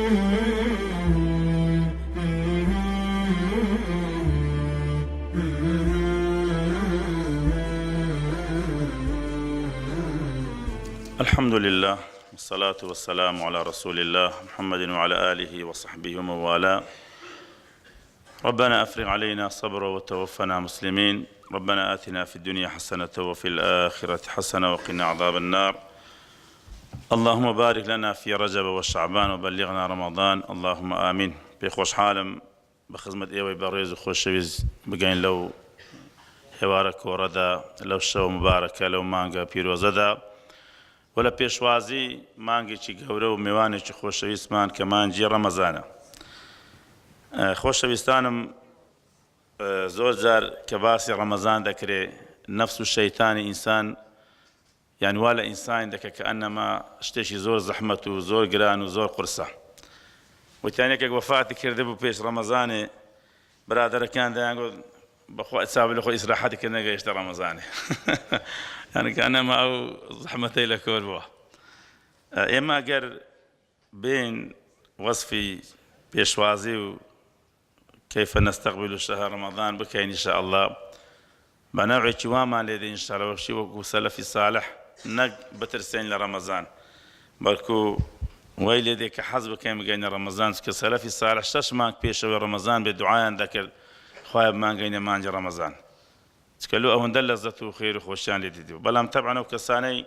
الحمد لله والصلاة والسلام على رسول الله محمد وعلى آله وصحبه ومن والاه ربنا أفرغ علينا صبرا وتوفنا مسلمين ربنا آتنا في الدنيا حسنة وفي الآخرة حسنة وقنا عذاب النار اللهم بارك لنا في رجب وشعبان وبلغنا رمضان اللهم آمين پێ خۆشحالم بە خزمەت ئێوەی بەڕێز و خۆشەویست بگەین لەو هێوارە کۆڕەدا لەو شەوە مبارەکە لەو مانگە پیرۆزەدا و لە پێشوازی مانگێکی گەورە و مێوانێکی خۆشەویستمان کە مانگی ڕەمەزانە. خۆشەویستانم زۆر جار کە باسی ڕەمەزان دەکرێ نەفس و شەیتانی ئینسان یان وا لە ئینسانی دەکە کە ئەنەما شتێکی زۆر زەحمەت و زۆر گران و زۆر قورسە. وتیان یەکێک وەفاتی کردبوو پێش ڕەمەزانێ برادەرەکان دەیانگوت بەخوا چاوی لە خۆی ئیسراحەتی کرد نەگەیشتە ڕەمەزانێ یانی کە ئەنەما ئەو زەحمەتەی لە کۆر بووە. ئێمە گەر بێین وەسفی پێشوازی و کیف نستقبل شهر رمضان بکەین ان شاء اللە بە نەوعێکی وامان لێ دێ ان شاء اللە وەکچی وەکو سەلەفی صالح نەک بترسێین لە ڕەمەزان بەڵکو وای لێ دێ کە حەز بکەین بگەینە ڕەمەزان چونکە سەلەفی صالح شەش مانگ پێشەوەی ڕەمەزان بێ دوعایان دەکرد خوایە بمانگەینە مانگی ڕەمەزان چکە لۆ ئەوەندە لەزەت و خێر و خۆشیان لێ دیتبوو بەلام تەبعەن ئەو کەسانەی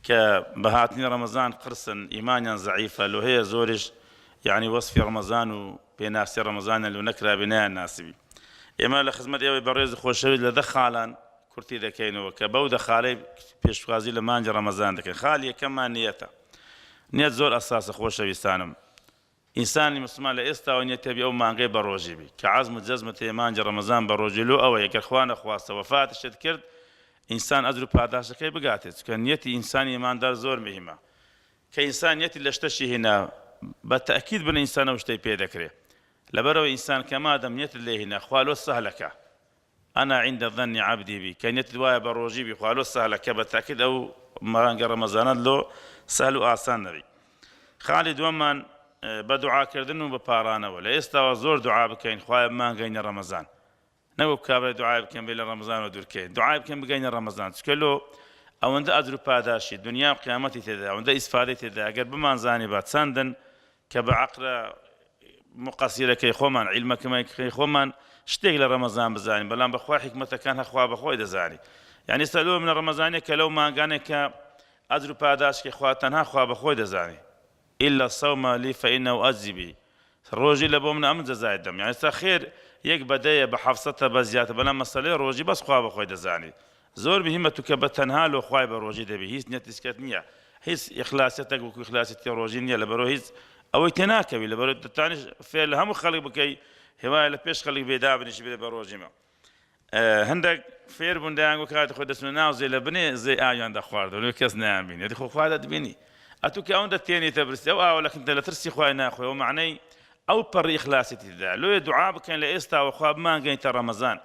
کە بە هاتنی ڕەمەزان قرسن ئیمانیان زەعیفە لۆ هەیە زۆریش یەعنی وەسفی ڕەمەزان و پێناسی ڕەمەزانیان لۆ نەکرابێ نەیان ناسیبی ئێمە لە خزمەت ئێوەی بەڕێز و خۆشەویست لە دە خالان کورتی دەکەینەوە کە بەو دە خالەی پێشوازی لە مانگی ڕەمەزان دەکەین خالی یەکەممان نیەتە نیەت زۆر ئەساسە خۆشەویستانم ئینسانی موسڵمان لە ئێستاوە نیەت هەبی ئەو مانگەی بەڕۆژی بی کە عەزم و جەزمت هەیە مانگی ڕەمەزان بەڕۆژی لۆ ئەوەیە گەر خوا نەخواستە وەفاتیشت کرد ئینسان ئەجر و پاداشتەکەی بگاتێ چونکە نیەتی ئینسانی ئیماندار زۆر مهیمە کە ئینسان نیەتی لە شتەشی هینا بە تەئکید بن ئینسان ئەو شتەی پێ دەکرێ لەبەرئەوەی ئینسان کە مادەم نیەتت لێ هینا خوا لۆ سەهلەکا انا عند ظن عبدی بی کە نیەتت وایە بە ڕۆژی بی خوا لۆ سەهلە کە بە تاکید ئەو مانگە ڕەمەزانەت لۆ سەهل و ئاسان دەبی. خاڵی دووەممان بە دوعا کردن و بە پاڕانەوە لە ئێستاوە زۆر دوعا بکەین خوایە بمانگەینە ڕەمەزان نەوەک کابرای دوعای بکەین بێ لە ڕەمەزانەوە دوورکەین دوعای بکەین بگەینە ڕەمەزان چونکە لۆ ئەوەندە ئەجر و پاداشی دنیا و قیامەتی تێدا ئەوەندە ئیسفادەی تێدا ئەگەر بمانزانیبا چەندن کە بە عەقلە موقەسیرەکەی خۆمان، عیلمە کەمەکەی خۆمان شتێک لە ڕەمەزان بزانین، بەلام بە خوا حیکمەتەکان هەر خوا بە خۆی دەزانی. یانی ئێستا لۆ منە ڕەمەزانێک کە لەو مانگانەی کە ئەجر و پاداشکی خوا تەنها خوا بە خۆی دەزانی. الا الصوم لی فانه اجزی به ڕۆژی لە بۆ منە ئەمن جەزای دەم. یانی ئێستا خێر یەک بە دەیە بە حەفسەتە بە زیاتە بەلام مەسەلەی ڕۆژی بەس خوا بە خۆی دەزانی. زۆر مهمە تو کە بە تەنها لۆ خوای بە ڕۆژی دەبی هیچ نیەتیسکەت نیە هیچ ئیخلاسیەتەک وەکو ئیخلاسیەتی ڕۆژی نیە لەبەرۆ هیچ ئەوەی تێ ناکەوی لەبەرۆ دەتانیش فێر لە هەموو خەڵک بکەی هێوایە لە پێش خەڵک بێ دابنیشی بێ بە ڕۆژیمە هەندێک فێر بوون دەیان گۆ کاتی خۆی دەچنە ناو زێ لە بنێ زێ ئاویان دەخواردەوە لۆ کەس نایان بینێ خۆ خوا دەتبینی ئەتوو کە ئەوەندە تێنیتە برسی ئەو ئاوە لە کنتە لە ترسی خوای ناخۆی ئەو مەعنای ئەو پەڕی ئیخلاسیەتی تێدا لۆیە دوعا بکەین لە ئێستاوە خوا بمانگەینتە ڕەمەزان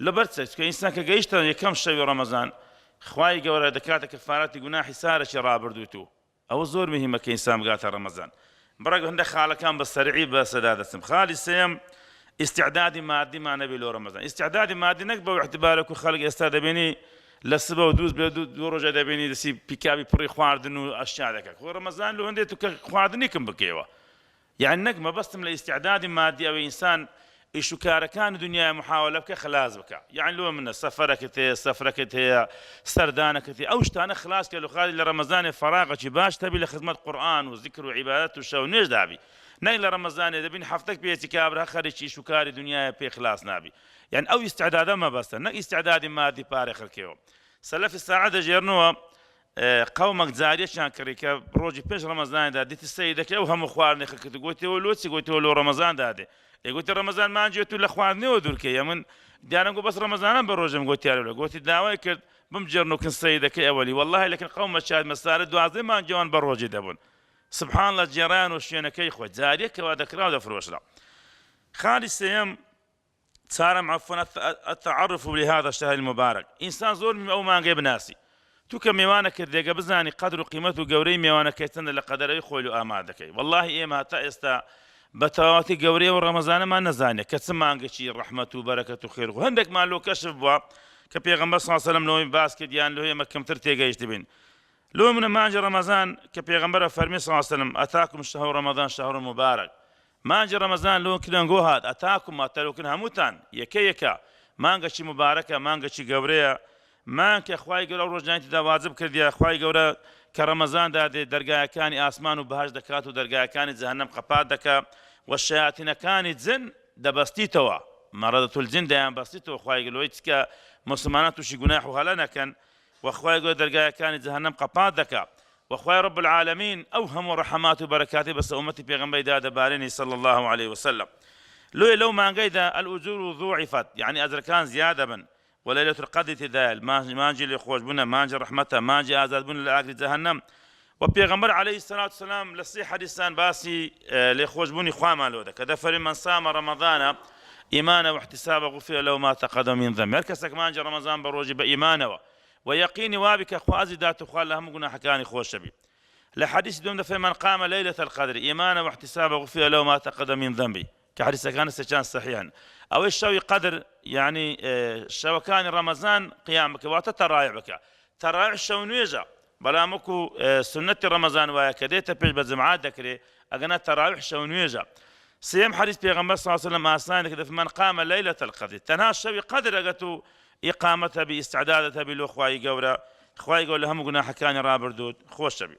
لەبەر چ؟ چونکە ئینسان کە گەیشتە یەکەم شەوی ڕەمەزان خوای گەورە دەکاتە کەفارەتی گوناحی سارەکی ڕابردووت و ئەوە زۆر مهمە کە ئینسان بگاتە ڕەمەزان بڕێک هەندێک خاڵەکان بە سەرعی بە سەدا دەچم خاڵی سێیەم ئیستعدادی مادیمان نەبی لۆ ڕەمەزان ئیستعدادی مادی نەک بەو اعتبارە کو خەڵک ئێستا دەبینی لە سبە و دووز بێ دوو ڕۆژە دەبینی دەسی پیکابی پڕی خواردن و ئەشیا دەکات خۆ ڕەمەزان لۆ هەندێت و کە خواردنێکم بکەیەوە یەعنی نەک مەبەستم لە ئیستعدادی مادی ئەوەی ئینسان ئیش و کارەکانی دنیای محاوەلە بکە خلاس بکە یەعنی لۆ منە سەفەرەکت هەیە سەفرەکت هەیە سەردانەکت هەیە ئەو شتانە خلاس کە لۆ خاتی لە ڕەمەزانێ فەراغەکی باش تەبی لە خزمەت قورئان و زیکر و عیبادەت و شەو نوێژ دابی نەک لە ڕەمەزانێ دەبین هەفتەک پێچی کابرا خەریکی ئیش و کاری دنیایە پێ خلاس نابی یەعنی ئەو ئیستعدادە مەبەستە نەک ئیستعدادی مادی پارەی خەڵکیەوە سەلەفی ساعە دەژێرنەوە قەومەک جاریەکیان کڕی کە ڕۆژی پێش ڕەمەزاندا دیتی سەیدەکەی ئەو هەموو خواردنی خەکرد گوتیەوە لۆ چی گوتیەوە لۆ ڕەمەزان دادێ ئێ گوتی ڕەمەزان مانگێت و لە خواردنەوە دوورکەی ئەمن دیارم گو بەس ڕەمەزانم بە ڕۆژم گوتیارە لە گوتی داوای کرد بمجێڕن و کن سەیدەکەی ئەوەلی واللهی لەکن قەومە شاد مەسارە 12 مانگیان بە ڕۆژی دەبوون سبحان اللە جێڕان و شوێنەکەی خۆی جاریەکەوە دەکرا و دەفرۆشرا خاڵی سێیەم چارەم، عفوا التعرف لهذا الشهر المبارک، ئینسان زۆر مهمە ئەو مانگەی بناسی. تو کە مێوانەکەت دێگە بزانی قەدر و قیمەت و گەورەی مێوانەکەی چەندە لە قەدەرەوەی خۆی لۆ ئامادە دەکەی وەڵاهی ئێمە هەتا ئێستا بە تەواوەتی گەورەی ئەو ڕەمەزانەمان نەزانیە کە چ مانگێکی ڕەحمەت و بەرەکەت و خێر و هەندێکمان لۆ کەشف بووە کە پێغەمبەر صلی الله علیه و سلم لۆی باس کرد یان لۆ ئێمە کەمتر تێگەیشتبین لۆ منە مانگی ڕەمەزان کە پێغەمبەرە فەرمی صلی الله علیه و سلم اتاکم شهر رمضان شهر مبارک مانگی ڕەمەزان لۆ کرنگۆ هات ئەتاکم واتە لۆ کن هەمووتان یەکە یەکە مانگەکی موبارەکە مانگەکی گەورەیە مانگ کە خوای گەورە ئەو ڕۆژانی تێدا واجب کردیە خوای گەورە کە ڕەمەزان دادێ دەرگایەکانی ئاسمان و بەهەشت دەکات و دەرگایەکانی جەهەنەم قەپات دەکا و شەیاتینەکانی جن دەبەستیتەوە مەڕەدەت الجن دەیان بەستیتەوە خوای گەورە لۆی چکە موسڵمانان تووشی گوناح و هەلە نەکەن وە خوای گەورە دەرگایەکانی جەهەنەم قەپات دەکا وە خوای رب العالمین ئەو هەموو ڕەحمات و بەرەکاتی بەسە ئومەتی پێغەمبەری دا دەبارێنی صلی اللە علیه وسلم لۆیە لەو مانگەیدا الاجور ضوعفت یعنی ئەجرەکان زیاد دەبن وە لەیلەت القدر تێدایە مانگی لێخۆشبوونە مانگی ڕەحمەتە مانگی ئازادبوون لە ئاگری جەهەنەم وە پێغەمبەر علیه الصلاة والسلام لە سێ حەدیسان باسی لێخۆشبوونی خوامان لۆ دەکا دەفەرمی من صام رمضان ایمانا واحتسابا غفر له ما تقدم من ذنبه هەر کەسێک مانگی ڕەمەزان بە ڕۆژی بە ئیمانەوە و یەقینی وابی کە خوا ئەجری دات و خوا لە هەموو گوناحەکانی خۆشەبی لە حەدیثی دووەم دەفەرمی من قام ليلة القدر ایمانا واحتسابا غفر له ما تقدم من ذنبه کە حەدیثەکان سێکیان صحیحن ئەوەی شەوی قەدر یعنی شەوەکانی ڕەمەزان قیام بکە واتە تەڕایع بکە تەڕایع شەو نوێژە بەڵام وەکو سوننەتی ڕەمەزان وایە کە دێتە پێش بە جەماعەت دەکرێ ئەگەنا تەراویح شەو نوێژە. سێیەم حەدیث پێغەمبەر صلی اللە علیه و سلم ئاسانی دەکرد دەفەرموێ من قام ليلة القدر تەنها شەوی قەدر ئەگەر تو ئیقامەت هەبی ئیستعدادت هەبی لۆ خوای گەورە خوای گەورە لە هەموو گوناحەکانی ڕابردووت خۆشەبی.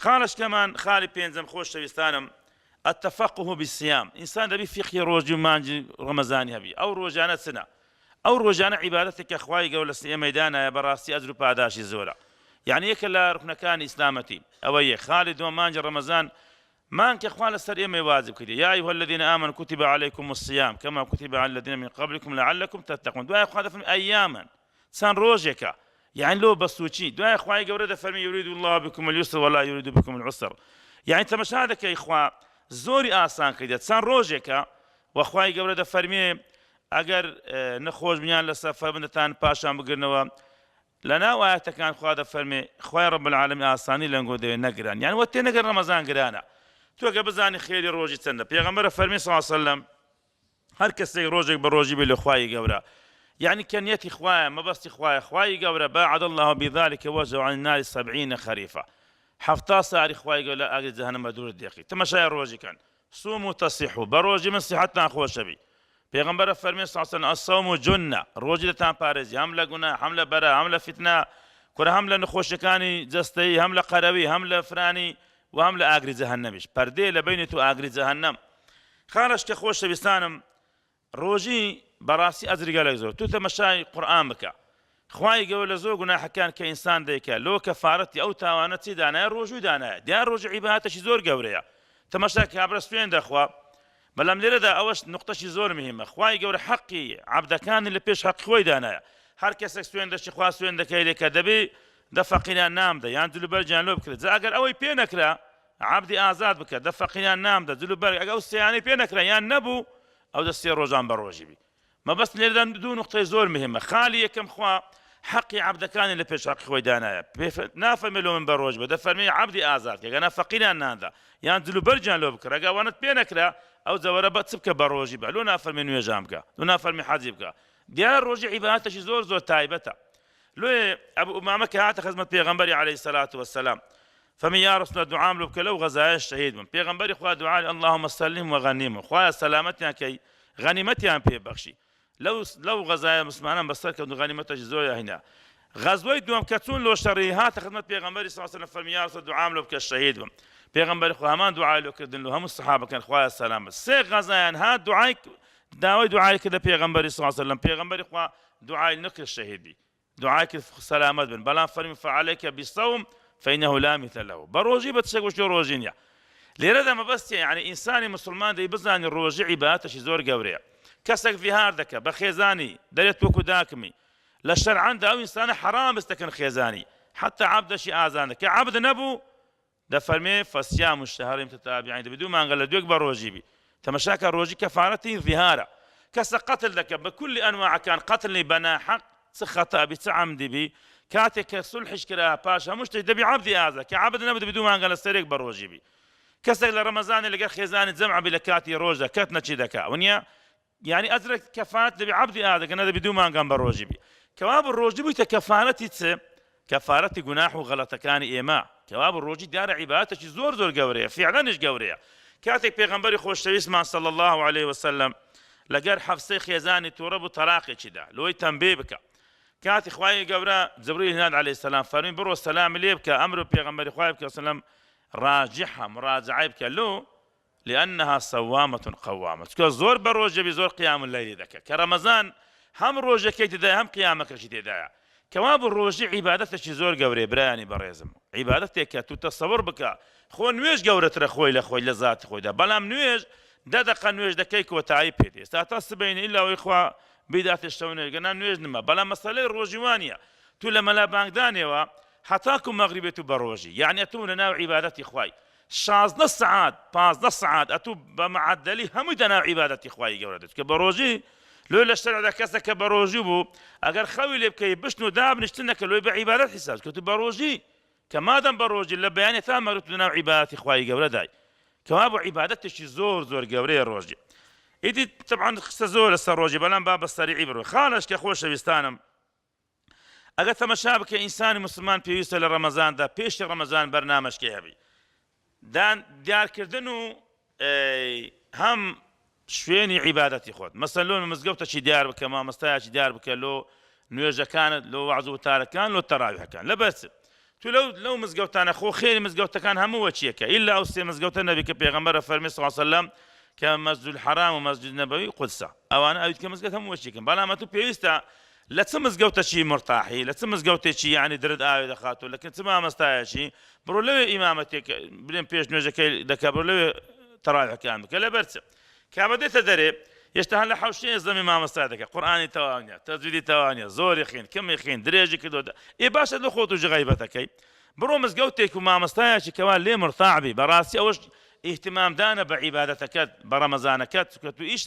خاڵەشکەمان خاڵی پێنجەم خۆشەویستانم التفقه بالصيام ئینسان دەبی فیقهی ڕۆژی و مانگی ڕەمەزانی هەبی ئەو ڕۆژانە چنە ئەو ڕۆژانە عیبادەتێک کە خوای گەورە لەسەر ئێمەی دانایە بەڕاستی ئەجر و پاداشی زۆرە یعنی یەکە لە ڕوکنەکانی ئیسلامەتی ئەوە یەک خاڵی دووەم مانگی ڕەمەزان مانگ کە خوا لەسەر ئێمەی واجب کردی یا أيها الذين آمنوا كتب عليكم الصيام كما كتب على الذين من قبلكم لعلكم تتقون دوای خوا دەفەرمی أياما چەند ڕۆژێکە یعنی لۆ بەسوچی دوای خوای گەورە دەفەرمی يريد الله بكم اليسر ولا يريد بكم العسر یعنی تەمەشا دەکەی خوا زۆری ئاسان کردێت چەند ڕۆژێکە وەخوای گەورە دەفەرمێ ئەگەر نەخۆش بن یان لە سەفەر بن دەتان پاشان بگرنەوە لەناو ئایەتەکان خوا دەفەرمێ خوای رب العالمین ئاسانی لەنگۆ دەوێ نەگران یان وە تێنەگەن ڕەمەزان گرانە تۆ گە بزانی خێری ڕۆژی چەندە پێغەمبەرە فەرمی صلی الله علیه وسلم هەر کەسێک ڕۆژێک بە ڕۆژی بێ لە خوای گەورە یعنی کە نیەتی خوایە مەبەستی خوایە خوای گەورە باعد الله بذلك وجهه عن النار سبعین خریفا 70 ساری خوای گەورە لە ئاگری جەهەنەم بە دوور دێخی تەماشای ڕۆژی کەن صوموا تصحوا بە ڕۆژی من سیحەتتان خۆشەبی پێغەمبەرە فەرمی صلی الله علیه و الصوم جنە ڕۆژی دەتان پارێزی هەم لە گوناه هەم لە بەرا هەم لە فیتنە کورە هەم لە نەخۆشیەکانی جەستەیی هەم لە قەرەوی هەم لە فرانی و هەم لە ئاگری جەهەنەمیش پەردەیە لە بەینی تو ئاگری جەهەنەم خاڵەش کە خۆشەویستانم ڕۆژی بەڕاستی ئەجری گەلەک زۆر تو تەمەشای قورئان بکە خوای گەورە لە زۆر گوناحەکان کە ئینسان دەیکا لۆ کەفارەتی ئەو تاوانە چی دانایە ڕۆژووی دانایە دیار ڕۆژی عیبادەتێکی زۆر گەورەیە تەمەشا کابرا سوێن دەخوا بەڵام لێرەدا ئەوەش نقطەشی زۆر مهمە خوای گەورە حەقی عەبدەکانی لە پێش حەقی خۆی دانایە هەر کەسێک سوێن دەشی خوا سوێن دەکەی لێکە دەبێ دە فەقیران نامدە یان جلوبەرگیان لۆ بکرێت جا ئەگەر ئەوەی پێ نەکرا عەبدی ئازاد بکە دە فەقیران نامدە جلوبەرگ ئەگەر ئەو سێیانەی پێ نەکرا یان نەبوو ئەو دە سێ ڕۆژان بە ڕۆژی بی مەبەست لێرەدا دوو نوقتەی زۆر مهمە خالی یەکەم خوا حەقی عەبدەکانی لە پێش حەقی خۆی دانایە نافەرمێ لۆ من بە ڕۆژ بە دەفەرمێ عەبدی ئازاد کە گەنا فەقیران ناندا یان جل و بەرگیان لۆ بکڕە ئەگەر ئەوانەت پێ نەکرا ئەو جەوەرە بە چ بکە بە ڕۆژی بە لۆ نافەرمێ نوێژان بکە لۆ نافەرمێ حەجی بکە دیارە ڕۆژی عیبادەتێکی زۆر زۆر تایبەتە لۆیە ئەبو ئومامە کە هاتە خزمەت پێغەمبەری عەلەیهی سەلات وەسەلام فەرمی یا رسول الله دوعام لۆ بکە لەو غەزایە شەهید بم پێغەمبەری خوا دوعا اللهم سلم وغنیم خوایە سەلامەتیان کەی غەنیمەتیان پێ بەخشی لەو لەو غەزایە مسلمانان بەسەر کەوتن غەنیمەتەشی زۆر هینا غەزوەی دووەم کە چوون لۆ شەڕی هاتە خدمەت پێغەمبەری صلی الله علیه و سلم فەرمی یا رسول دوعام لۆ بکە شەهید بم پێغەمبەری خوا هەمان دوعای لۆ کردن لۆ هەموو سەحابەکان خوایە سەلامەت سێ غەزایان هات دوعای داوای دوعای کردە پێغەمبەری صلی الله علیه و سلم پێغەمبەری خوا دوعای نەکرد شەهید بی دوعای کرد سەلامەت بن بەڵام فەرمی فعليك بالصوم فإنه لا مثل له بە ڕۆژی بە تشێک وشێ ڕۆژی نییە لێرەدا مەبەستی یعنی ئینسانی مسلمان دەی بزانی ڕۆژی عیبادەتێکی زۆر گەورەیە کەسێک ڤیهار دەکە بە خێزانی دەرێت وەکو داکمی لە شەرعەندا ئەو ئینسانە حەرام بستەکەن خێزانی حتی عەبدەشی ئازان دەکە عەبد نەبوو دەفەرمێ، فصیام شهرین متتابعین، دەبێ دوو مانگە لە دوێک بە ڕۆژی بی، تەمەشا کە ڕۆژی کەفارەتی ظیهارە، کەسە قەتل دەکە بە کولی ئەنواعەکان قەتلی بە ناحەق چ خەتا بی چ عەمدی بی، کاتێک کە سولحیش کرا پاش هەموو شتێک دەبی عەبدی ئازا کە عەبد نەبوو دەبی دوو مانگە لەسەر یەک بە ڕۆژی بی. کەسێک لە ڕەمەزانێ لەگەر خێزانی جەمع بی لە کاتی ڕۆژدا کەت نەچی دەکا ونیە یعنی ئەجرە کەفارەت دەبی عەبدی ئازا کە نەدەبی دوو مانگان بە ڕۆژی بی. کەوابوو ڕۆژی بوویتە کەفارەتی چ؟ کەفارەتی گوناح و غەلەتەکانی ئێمە. کەوابوو ڕۆژی دیارە عیبادەتێکی زۆر زۆر گەورەیە، فیعلەنیش گەورەیە. کاتێک پێغەمبەری خۆشەویستمان صلی اللە علیه وسلم لەگەر حەفسەی خێزانی توڕە بوو تەلاقێکی دا لۆی تەمبێ بکا. کاتی خوای گەورە جبریل هێنات علیه السلام فەرمی بڕۆ سەلامی لێ بکە ئەمر و پێغەمبەری خوای بکە سەلام راجحە مراجعەی بکە لۆ لأنها صوامة قوامة چونکە زۆر بە ڕۆژ دەبی زۆر قیام اللەیلی دەکە کە ڕەمەزان هەم ڕۆژەکەی تێدایە هەم قیامەکەشی تێدایە کەوابوو ڕۆژی عیبادەتێکی زۆر گەورەیە برایانی بەڕێزم عیبادەتێک کە تو تەسەوڕ بکە خۆ نوێژ گەورەترە خۆی لە خۆی لە زاتی خۆیدا بەڵام نوێژ دە دەقە نوێژ دەکەی کۆتایی پێ دێ سا تا سبەینێ ئیلا ئەوەی خوا بیداتێ شەو نوێژ گەنا نوێژ نما بەڵام مەسەلەی ڕۆژی وانیە تو لە مەلا بانگدانێوە هەتاکو مەغریبێ تو بە ڕۆژی یعنی ئەتوو لە ناو عیبادەتی خوای 16 سەعات 15 سەعات ئەتوو بە معەدەلی هەمووی دەناو عیبادەتی خوای گەورە دێت کە بە ڕۆژی لۆ لە شەرعدا کەسە کە بە ڕۆژی بوو ئەگەر خەوی لێ بکەی بشن و دابنیشتن نەکە لۆی بە عیبادەت حیساب کە تو بە ڕۆژی کە مادەم بە ڕۆژی لە بەیانی تا مەغریب تو لەناو عیبادەتی خوای گەورەدای کەوابوو عیبادەتێکی زۆر زۆر گەورەیە ڕۆژی ئیدی طبعا قسە زۆر لەسەر ڕۆژی بەڵام با بە سەریعی بڕۆ خاڵەش کە خۆشەویستانم ئەگەر تەمەشا بکە ئینسانی مسلمان پێویستە لە ڕەمەزاندا پێشی ڕەمەزان بەرنامەشکەی هەبی دان دیارکردن و هەم شوێنی عیبادەتی خۆت مەسەن لۆ مزگەوتەکی دیار بکە مامۆستایەکی دیار بکە لۆ نوێژەکانت لۆ وەعز و وتارەکان لۆ تەراویحەکان لەبەر چ تو لەو لەو مزگەوتانە خۆ خێری مزگەوتەکان هەموو وەچیەکە ئیلا ئەو سێ مزگەوتە نەبی کە پێغەمبەرە فەرمی صلی الله علیه وسلم کە مسجد الحرام و مسجد نبوی قودسە ئەوانە ئەویت کە مزگەوت هەموو وەچیەکەن بەڵام تو پێویستە لە چ مزگەوتەکی مورتاحی لە چ مزگەوتێکی یانی درت ئاوێ دەخات و لە چ مامەستایەکی بڕۆ لەوێ ئیمامەتێک بلێن پێش نوێژەکەی دەکا بڕۆ لەوێ تەراویحەکان بکە لەبەر چ کابە دێتە دەرێ هێشتا هەر لە حەوشەیە زەمی مامەستا دەکە قورئانی تەواو نییە تەجویدی تەواو نییە زۆری خین کەمی خین درێژی کردووە ئێ باشە لە خۆت و غەیبەتەکەی بڕۆ مزگەوتێک و مامەستایەکی کەوا لێ مرتاع بی بەڕاستی ئەوەش ئیهتمامدانە بە عیبادەتەکەت بە ڕەمەزانەکەت چونکە تو ئیش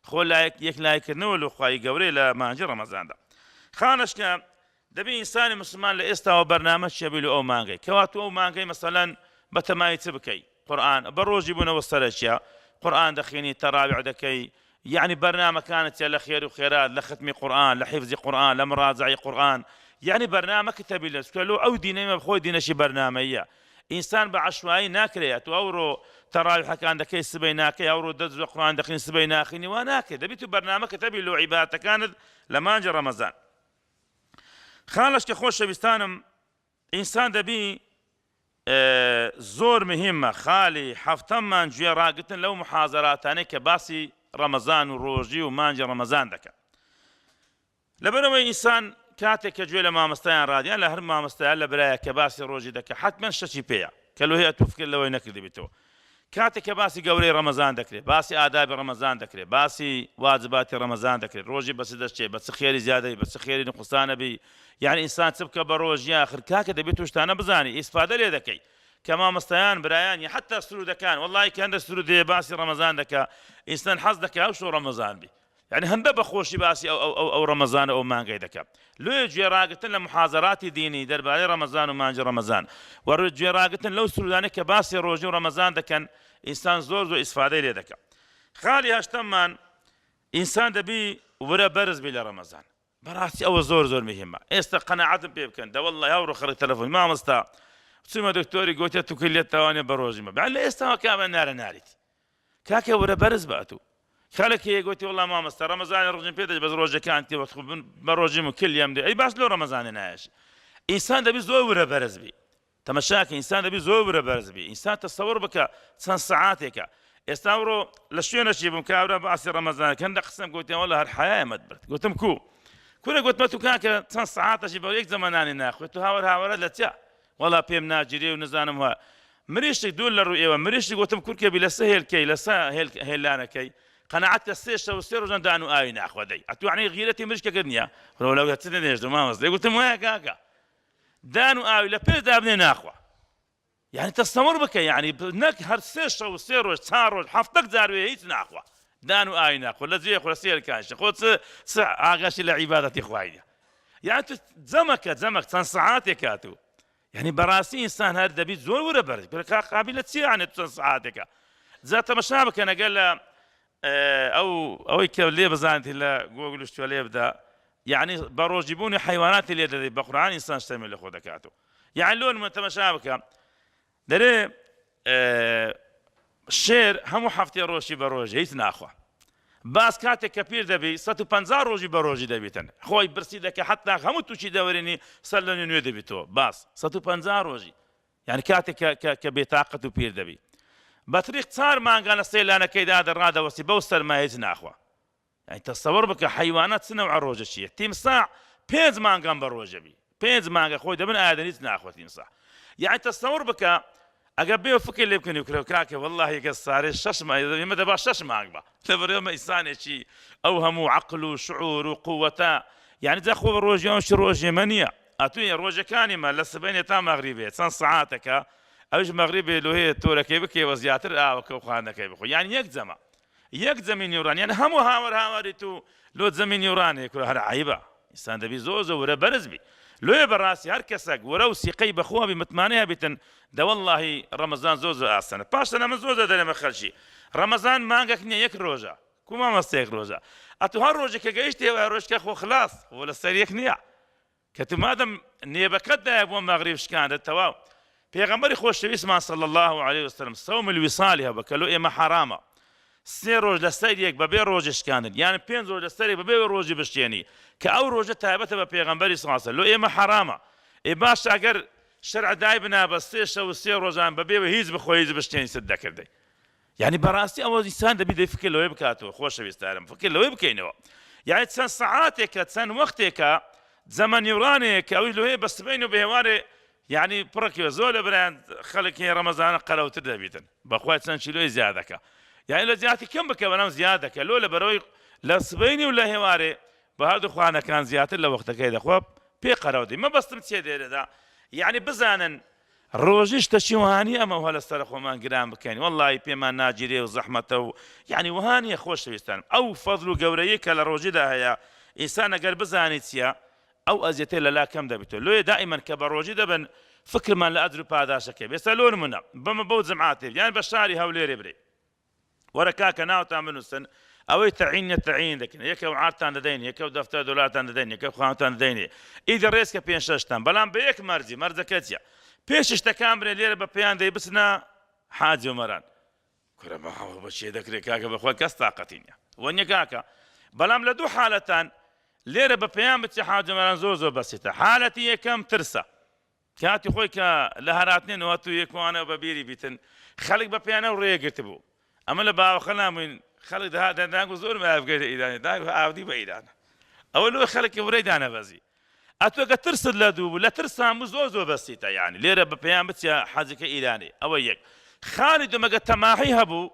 خۆ لایەک یەکلایکردنەوە لۆ خوای گەورەیە لە مانگی ڕەمەزاندا خانەشکە دەبێ ئینسانی مسلمان لە ئێستاوە بەرنامە چێبی لۆ ئەو مانگەی کەوا تو ئەو مانگەی مەسەلەن بەتەمای چ بکەی قورئان بە ڕۆژی بوونەوە سەرەکیە قورئان دەخێنی تەراویح دەکەی یعنی بەرنامەکانت چیە لە خێر و خێرات لە ختمی قورئان لە حیفزی قورئان لە مڕاجەعی قورئان یعنی بەرنامەکت هەبی لە چونکە لۆ ئەو دینەی مە خۆی دینەشی بەرنامەییە ئینسان بە عەشوایی ناکرێ تۆ ئەوڕۆ تەراویحەکان دەکەی سبەی ناکەی ئەوڕۆ دە جوزە قورئان دەخوێنی سبەی ناخوێنی وا ناکرێ دەبی تو بەرنامەکت هەبی لۆ عیبادەتەکانت لە مانگی ڕەمەزان خاڵەش کە خۆشەویستانم ئینسان دەبی زۆر مهمە خالی حەفتەممان گوێ ڕاگرتن لەو محازەراتانەی کە باسی ڕەمەزان و ڕۆژی و مانگی ڕەمەزان دەکەن لەبەرئەوەی ئینسان کاتێک کە گوێ لە مامۆستایان ڕادیان لە هەر مامۆستایان لە برایە کە باسی ڕۆژی دەکە حتمما شتەکی پێیە کە لۆ هەیە تو فکر لەوەی نەکردبیتەوە کاتێک کە باسی گەورەی ڕەمەزان دەکرێت باسی ئادابی ڕەمەزان دەکرێت باسی واجباتی ڕەمەزان دەکرێت ڕۆژی بەچ دەشتێ بە چ خێری زیادەی بە چ خێری نقوسانە بی یعنی ئینسان چ بکە بە ڕۆژ یاخر کاکە دەبێت تو شتانە بزانی ئیسفادە لێ دەکەی کە مامۆستایان برایان یا حتا سرودەکان وەڵی کە هەندە سرود هەیە باسی ڕەمەزان دەکا ئینسان حەز دەکا ئەو شەو ڕەمەزان بی یعنی هەندە بە خۆشی باسی ئەو ئەو ئەو ئەو ڕەمەزانە ئەو مانگەی دەکا لۆیە گوێ ڕاگرتن لە محازەراتی دینی دەربارەی ڕەمەزان و مانگی ڕەمەزان و گوێ ڕاگرتن لەو سرودانەی کە باسی ڕۆژی و ڕەمەزان دەکەن ئینسان زۆر زۆر ئیسفادەی لێ دەکا خاڵی هەشتەممان ئینسان دەبی ورە بەرز بی لە ڕەمەزان بەڕاستی ئەوە زۆر زۆر مهمە ئێستا قەناعەتم پێ بکەن دەوەڵڵا هاوڕۆ خەڵک تەلەفۆن مامۆستا چوومە دکتۆری گوتە تو کلیت تەوانێ بە ڕۆژی مە لە ئێستاوە کامە نارە ناریت کاکە ورە بەرز بە ئەتوو خەڵک هەیە گوتی وەڵا مامۆستا ڕەمەزانی ڕۆژم پێ دەچ بەس ڕۆژەکان تێ وەخت بە ڕۆژیم و کلیەم دێ ئەی باش لۆ ڕەمەزانێ نایەش ئینسان دەبی زۆر ورە بەرز بی تەمەشاکە ئینسان دەبی زۆر ورە بەرز بی ئینسان تەسەوڕ بکە چەند سەعاتێکە ئێستا وڕۆ لە شوێنەشی بووم کابرا باسی ڕەمەزان کەندە قسەم گوتیان وەڵا هەر حەیایمەت برد گوتم کو کورە گوتمە تو کاکە چەند سەعاتەشی بە یەک زەمەنانی ناخوێت تو هاوەر هاوەرە لە چیا وەڵا پێم ناگیرێ و نزانم وە مریشک دوور لە ڕوو ئێوە مریشک گوتم کورکە بی لەسە هێلکەی لەسە هێلانەکەی قەناعەت کە سێ شەو سێ ڕۆژان دان و ئاوی ناخوا دەی ئەتوانی غیرەتی مریشکەکەت نییە ڕۆ لەو چ نێژدە مامەز گوتم وایە کاکە دان و ئاوی لە پێش دابنێ ناخوا یعنی تەسەور بکە یعنی نەک هەر سێ شەو سێ ڕۆژ چار ڕۆژ هەفتەک جار وێ هیچ ناخوا دان و ئاوی ناخوا لە جێ خۆ سێر کاشە خۆ چ ئاگاشی لە عیبادەتی خوای نیە. یان تو جەمەکە جەمەک چەند سەعاتێک هاتوو یعنی بەڕاستی ئینسان هەر دەبیت زۆر ورە بەرز کورە کا قابلە چی یعنی چەند سەعاتێکە جا تەمەشا بکەن ئەگەر لە ئەو ئەوەی کە لێ بزانیت لە گۆگل شتوە لێ بدا یعنی بە ڕۆژی بوونی حیواناتی لێ دەدەی بە قورئان ئینسان شتەمی لە خۆ دەکات و یعنی لۆ نمونە تەمەشا بکە دەرێ شێر هەموو هەفتەی ڕۆژی بە ڕۆژ هیچ ناخوا باس کاتێک کە پیر دەبی 150 ڕۆژی بە ڕۆژی دەبیتن خۆی برسی دەکە حتا هەموو تووشی دەوەرێنی سەر لە نوێ دەبیتەوە باس 150 ڕۆژی یعنی کاتێک کە بێتاقەت و پیر دەبی بەتریق چار مانگانە سەیلانەکەیدا دەڕادەوەستی بەو سەرمایە هیچ ناخوا یانی تەسەوەر بکە حەیوانات چ نەوعە ڕۆژە چیە تیمساح پێنج مانگان بە ڕۆژە بی پێنج مانگە خۆی دەبن ئادەن هیچ ناخۆ تیمساح یانی تەسەوەر بکە ئەگەر بێ فکر لێ بکەنی کرە کاکە واللهی گە سارێ شەش مانگ ئێمە دەبا شەش مانگ بە لەبەر ئێمە ئینسانێکی ئەو هەموو عەقل و شعور و قووەتە یعنی جا خۆ بە ڕۆژی ئەو شی ڕۆژێ مە نییە ئەتوێ ڕۆژەکانی مە لە سبەینێ تا مەغریبێ چەند سەعاتەکە ئەوش مەغریبێ لۆ هەیە تۆرەکەی بکەیەوە زیاتر ئاوەکە و خواردنەکەی بخۆ یان یەک جەمە یەک جەمی نیوڕان یان هەموو هاوار هاواری تو لۆ جەمی نیوڕانێ کورە هەر عەیبە ئینسان دەبی زۆر زۆر ورە بەرز بی لۆیە بەڕاستی هەر کەسەک ورە و سیقەی بەخوا بی متمانەی هەبیتن دەوەڵڵاهی ڕەمەزان زۆر زۆر ئاسانە پاشان ئەمە زۆر زۆر دەرێمە خەلکی ڕەمەزان مانگەک نییە یەک ڕۆژە کو مامۆستا یەک ڕۆژە ئەتو هەر ڕۆژێک کە گەیشتێ ڕۆژکە خۆ خلاص خۆ لەسەر یەک نییە کە تو مادەم نێبەکەت دایە بۆ مەغریب شکاندت تەواو. پێغەمبەری خۆشەویستمان صلی اللە علیه وسلم صوم الوصال هەبوو کە لۆ ئێمە حەرامە سێ ڕۆژ لەسەر یەک بەبێ ڕۆژی شکاندن یان پێنج ڕۆژ لەسەر یەک بەبێ ڕۆژی بشکێنی کە ئەو ڕۆژە تایبەتە بە پێغەمبەری صلی اللە علیه وسلم لۆ ئێمە حەرامە ئێ باشە ئەگەر شەرع دای بنا بە سێ شەو و سێ ڕۆژان بەبێ هیچ بخۆی هیچ بشکێنی چت دەکردی یعنی بەڕاستی ئەوە ئینسان دەبی دەی فکر لەوەی بکاتەوە خۆشەویستارم فکر لەوەی بکەینەوە یعنی چەند سەعاتێکە چەند وەختێکە زەمەنیوڕانەیە کە ئەوی لۆیە بە سبەین و بەهێوارێ یعنی پڕکێ زۆر لە برایان خەڵک هەیە ڕەمەزانە قەرەوتر دەبیتن بەخوای چەند کیلۆی زیادەکە یعنی لە جیاتی کەم بکە بەنام زیاد دەکە لۆ لە بەرەوەی لە سبەینی و لە هێوارێ بە هەردوو خوانەکان زیاتر لە وەختەکەی دەخوا پێ قەرەو دی مەبەستم چیە لێرەدا یعنی بزانن ڕۆژی شتەکی وەها نیە ئەمە وەها لەسەر خۆمان گران بکەین وەڵڵاهی پێمان ناگیرێ و زەحمەتە و یعنی وەها نیە خۆشەویستانم ئەو فەزل و گەورەیە کە لە ڕۆژیدا هەیە ئینسان ئەگەر بزانی چییە ئەو ئەزیەتەی لەلا کەم دەبێتەوە لۆیە دائیمەن کە بە ڕۆژی دەبن فکرمان لە ئەجر و پاداشەکەی بێ ئێستا لۆ نمونە بەمە بەو جەماعەتێ یان بە شاری هەولێرێ برێ وەرە کاکە ناوتان بنووسن ئەوەی تەعین نیە تەعین دەکەن یەکە و عارتان دەدەین یەکە و دەفتەر دۆلارتان دەدەین یەکە خواوتان دەدەینێ ئیدی ڕێزکە پێنج شەشتان بەڵام بە یەک مەرجی مەرجەکە چیە پێش شتەکان برێ لێرە بە پێیان دەی بچنە حاجی عومەران کورە بەخوا بە چێ دەکرێت کاکە بەخوا کەس تاقەتی نیە وە نیە کاکە بەڵام لە دوو حالەتان لێرە بە پێیان بچێ حاجی عومەران زۆر زۆر بەسیتە حالەتی یەکەم ترسە کاتی خۆی کە لە هەراتنێ نوات و یەکوانە بە بیری بیتن خەڵک بە پێیانە و ڕێ گرتبوو ئەمە لە باوەخە ناموین خەڵک دەهات دەنگو زۆر مایە ئیرانی داگ ئاودی بە ئیران ئەوە لۆ خەڵکی ورەی دانەبەزی ئەتۆ کە ترست لە دوو بوو لە ترسان بوو زۆر زۆر بەسیتە یانی لێرە بە پێیان بچە حەجەکە ئیرانی ئەوە یەک خالی دومەگە تەماحی هەبوو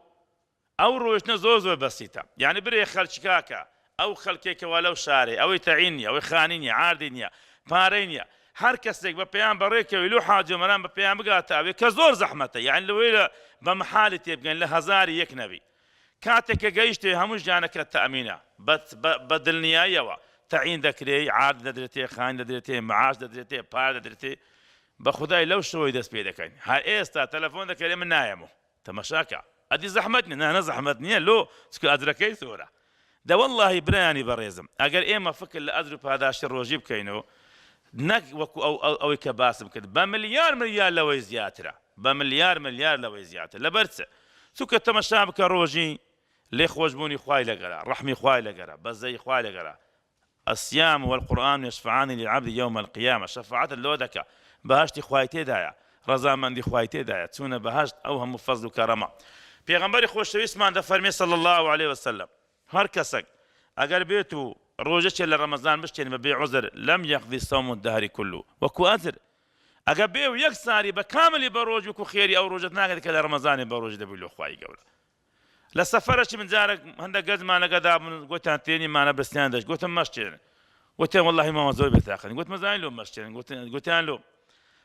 ئەو ڕۆیشتنە زۆر زۆر بەسیتە یانی برێ خەلکی کاکە ئەو خەلکێک کەوا لەو شارەی ئەوەی تەعین نیە ئەوەی خانی نیە عاردی نیە پارەی نیە هەر کەسێک بە پێیان بەڕێ کەوی لۆ حاجی ئۆمەران بە پێیان بگاتە ئەوێ کە زۆر زەحمەتە یانی لەوەی لە بە محالی تێبگەن لە هەزاری یەک نەبی کاتێک کە گەیشتێ هەموو ژیانەکە تەئمینە بە دڵنیاییەوە تەعین دەکرێی عارد دەدرێتێ خانی دەدرێتێ معاش دەدرێتێ پارە دەدرێتێ بە خودای لەو شەوەی دەست پێ دەکەین هەر ئێستا تەلەفۆن دەکەێ من نایەمەوە تەمەشاکە ئەدی زەحمەت نیە نا نا زەحمەت نیە لۆ چونکە ئەجرەکەی زۆرە دە وەڵاهی برایانی بەڕێزم ئەگەر ئێمە فکر لە ئەجر و پاداشتی ڕۆژی بکەینەوە نەک وەکو ئەو ئەو ئەوەی کە باسم کرد بە ملیار ملیار لەوەی زیاترە بە ملیار ملیار لەوەی زیاتر لەبەر چ چونکە تەمەشا بکە ڕۆژی لێ خۆشبوونی خوای لەگەرە ڕەحمی خوای لەگەرە بەزەی خوای لەگەرە الصیام والقرآن یشفعان للعبد یوم القیامە شەفاعەتت لۆ دەکا بەهەشتی خوای تێدایە ڕەزامەندی خوای تێدایە چوونە بەهەشت ئەو هەموو فەزل و کەرەمە پێغەمبەری خۆشەویستمان دەفەرمێ صلی اللە علیه وسلم هەر کەسەک ئەگەر بێت و ڕۆژەکێ لە ڕەمەزان بشتێنێ بە بێ عوزر لم یقضی صوم الدهر كله وەکو ئەجر ئەگەر بێ و یەک ساری بە کاملی بە ڕۆژ وەکو خێری ئەو ڕۆژەت ناگەێت کە لە ڕەمەزانێ بە ڕۆژ دەبووی لۆ خوای گەورە لە سەفەرەکی من جارێک هەندە گەنجمان لەگە دابوون گوتیان تێنیمانە برسیان دەشت گوتم مەشتێنن گوتیان وەڵاهی ماوە زۆر بێتاقەتین گوتم زانین لۆ مەشتێنن گوتیان لۆ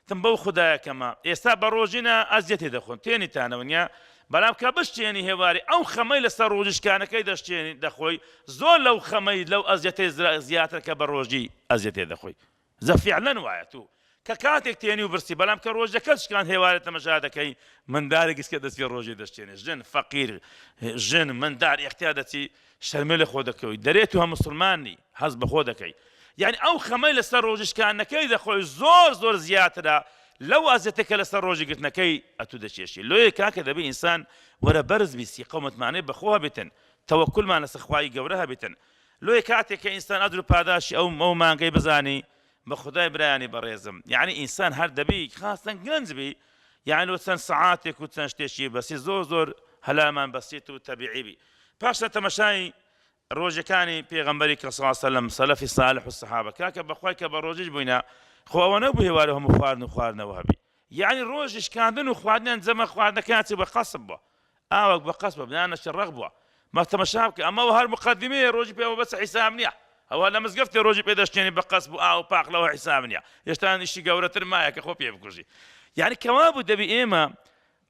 تم بەو خدایەکەمە ئێستا بە ڕۆژینە ئەزیەتی دەخۆن تێنیتانەوە نیە. بەلام کە بشتێنی هێواری ئەو خەمەی لەسەر ڕۆژی شکانەکەی دەشتێنی دەخۆی زۆر لەو خەمەی لەو ئەزیەتەی زیاتر کە بە ڕۆژی ئەزیەتێ دەخۆی جا فیعلەن وایە تو کە کاتێک تێنی و برسی بەلام کە ڕۆژەکەت شکاند هێوارێ تەمەشا دەکەی مندارێک گسکە دەچی ڕۆژی دەشتێنێ ژن فەقیر ژن مندار ئیختیار دەچی شەرمێ لە خۆ دەکەوی دەرێ تو هە مسلمان نی هەست بە خۆ دەکەی یعنی ئەو خەمەی لەسەر ڕۆژی شکاندنەکەی دەخۆی زۆر زۆر زیاترە لەو ئەزیەتە کە لەسەر ڕۆژی گرتنەکەی ئەتو دەچێشی لۆیە کاکە دەبێ ئینسان وەرە بەرز بی سیقە و متمانەی بەخۆ هەبێتن تەوەکولمان لەسەر خوای گەورە هەبێتن لۆیە کاتێک کە ئینسان ئەجر و پاداشی ئەو ئەو مانگەی بزانی بە خودای برایانی بەڕێزم یعنی ئینسان هەر دەبی خاستن گەنج بی یعنی لۆ چەند سەعاتێک و چەند شتێکی بەسی زۆر زۆر هەلامان بەسیت و تەبیعی بی پاشە تەمەشای ڕۆژەکانی پێغەمبەری کە صلی سەلەم سەلەفی صالح و سەحابە کاکە بەخوای کە بە ڕۆژیش بووینە خۆ ئەوە نەبوو هێوارە هەموو خواردن و خواردنەوە هەبی یەعنی ڕۆژی شکاندن و خواردنیان جەمە خواردنەکەیان چی بە قەسب بووە ئاوەک بە قەسبە نانەشی ڕەق بووە ما تەمەشا بکە ئەمە هەر مقدمەیە ڕۆژی پێوە بەس حیساب نییە ئەوە لە مزگەفتێ ڕۆژی پێ دەشتێنی بە قەسب و ئاو پاق لەوە حیساب نییە هێشتا ئیشی گەورەتر مایە کە خۆ پێ بکوژی یعنی کەوا بوو دەبی ئێمە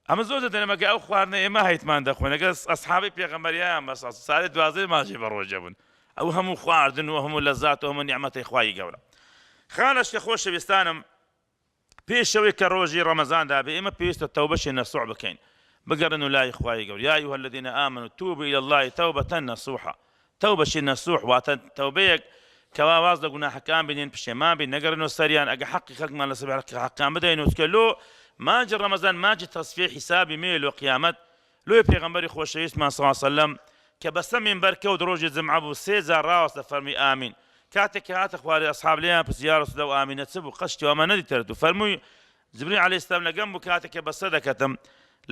ئەمە زۆر دەدەنە مەگە ئەو خواردنە ئێمە هەیتمان دەخۆین ئەگەر ئەسحابی پێغەمبەریان بەس سارێ دوازدە ماژی بە ڕۆژە بوون ئەو هەموو خواردن و هەموو لەزات و هەموو نیعمەتی خوای گەورە خانەش کە خۆشەویستانم پێش ئەوەی کە ڕۆژی ڕەمەزان دابێ ئێمە پێویستە تەوبەشی نەسوح بکەین بگەڕێن و لای خوای گەورە یا ایها الذین آمنوا توبوا الی الله توبة نصوحا تەوبەشی نەسوح واتە تەوبەیەک کەوا واز لە گوناحەکان بینین پشێمان بین نەگەڕێنەوە سەریان ئەگە حەقی خەڵکمان لەسەر بێ حەقی حەقیان بدەین و چکە لۆ مانگی ڕەمەزان مانگی تەسفیەی حیسابی مێ لۆ قیامەت لۆیە پێغەمبەری خۆشەویستمان صلی اللە علیە وسلم کە بەسە مینبەر کەوت ڕۆژی جمعە بوو سێ جار ڕاوەستە فەرمووی ئامین کاتێک کە هاتە خوارێ ئەصحاب لێیان پرسی یا رسول اللە ئەو ئامینە چ بوو قەت شتی وامان نەدیتەرت و فەرمووی جبریل علیە السلام لەگەم بوو کاتێک کە بەسە دەکەتم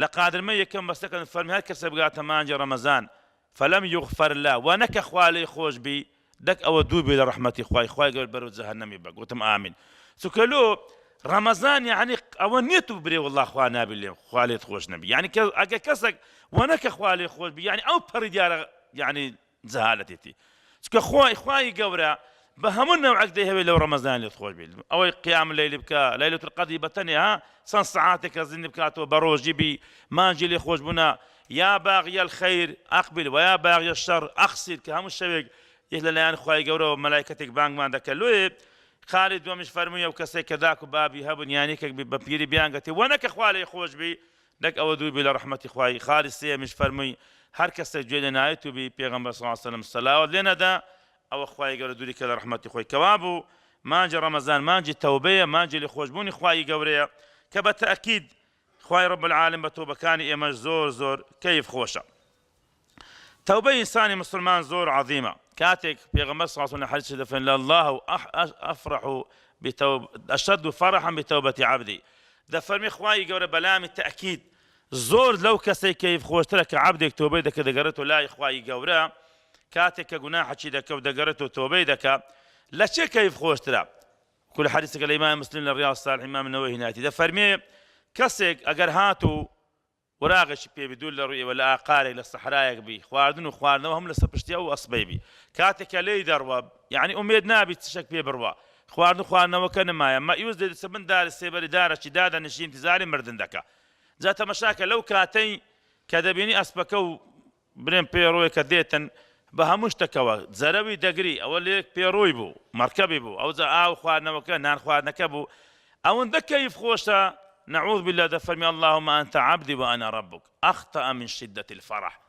لە قادرمە یەکەم بەسە کەتم فەرمووی هەر کەسێک بگاتە مانگی ڕەمەزان فلم یغفر له وە نەکە خوا لێی خۆش بی دەک ئەوە دوور بی لە ڕەحمەتی خوای خوای گەورە بەرەو جەهەنەمی بە گوتم ئامین چونکە لۆ ڕەمەزان یعنی ئەوە نییە تو برێ والله خوا نابی لێم خوا لێت خۆش نەبی یعنی کە ئەگە کەسێک وە نەکە خوا لێ خۆش بی یعنی ئەو پەڕی دیارە یعنی جەهالەتێتی چونکە خوای خوای گەورە بە هەموو نەوعێک دەیهەوێت لەو ڕەمەزان لێت خۆش بیت ئەوەی قیام لەیلی بکە لەیلەت القەدری بە تەنێ ها چەند سەعاتێک کە زیندی بکاتەوە بە ڕۆژی بی مانگی لێ خۆش بوونە یا باغی الخیر اقبل و یا باغی الشر اقصر کە هەموو شەوێک یەک لەلایەن خوای گەورەوە مەلایکەتێک بانگمان دەکە لۆیێ خالی دووەمیش فەرمووی ئەو کەسێک کە داک و بابی هەبوون یان یەکێک بی بە پیری بیانگەتێ وە نەکە خوا لێی خۆش بی نەک ئەوە دوور بی لە ڕەحمەتی خوای خالی سێیەمیش فەرمووی هەر کەسێک گوێ لێ نایەت و بی پێغەمبەر صلی اللە علیە وسلم سەلاوات لێ نەدا ئەوە خوای گەورە دووری کە لە ڕەحمەتی خۆی کەوابوو مانگی ڕەمەزان مانگی تەوبەیە مانگی لێخۆشبوونی خوای گەورەیە کە بە تەئکید خوای رب العالم بە تۆبەکانی ئێمەش زۆر زۆر کەیف خۆشە. تەوبەی ئینسانی مسلمان زۆر عەظیمە کاتێک پێغەمبەر صلی الله علیه و سلم حدیث دەفەرمێ لله افرح بتوب اشد فرحا بتوبة عبدی دەفەرمی خوای گەورە بەلامی تەئکید زۆر لەو کەسەی کەیف خۆشترە کە عەبدێک تۆبەی دەکە دەگەڕێتەوە لای خوای گەورە کاتێک کە گوناحەکی دەکە و دەگەڕێتەوە تۆبەی دەکا لە چێ کەیف خۆشترە کل حدیثەکە لە ئیمام مسلم لە ڕیاض الصالحین ئیمام نەوەوی هینایەتی دەفەرمێ کەسێک ئەگەر هات و وراغێکی پێ بی دوور لە ڕووی ئێوە لە ئاقارێک لە سەحرایەک بی خواردن و خواردنەوە هەموو لەسەر پشتی ئەو ئەسپەی بی کاتێک کە لێی دەڕوا یعنی ئومێد نابی چشەک پێ بڕوا خواردن و خواردنەوەکە نمایە مەئیوس دێ دەچێ بن داری سێبەری دارەکی دادەنیشی ئینتیزاری مردن دەکا جا تەمەشاکە لەو کاتەی کە دەبینی ئەسپەکە و برێم پێڕۆیە کە دێتن بە هەموو شتەکەوە جەرەوی دەگری ئەوە لێک پێڕۆی بوو مەرکەبی بوو ئەوجا ئاو خواردنەوەکە نان خواردنەکە بوو ئەوەندە کەیف خۆشە نعوذ بالله دەفەرمی اللهم انت عبدی وانا ربک اخطأ من شدة الفرح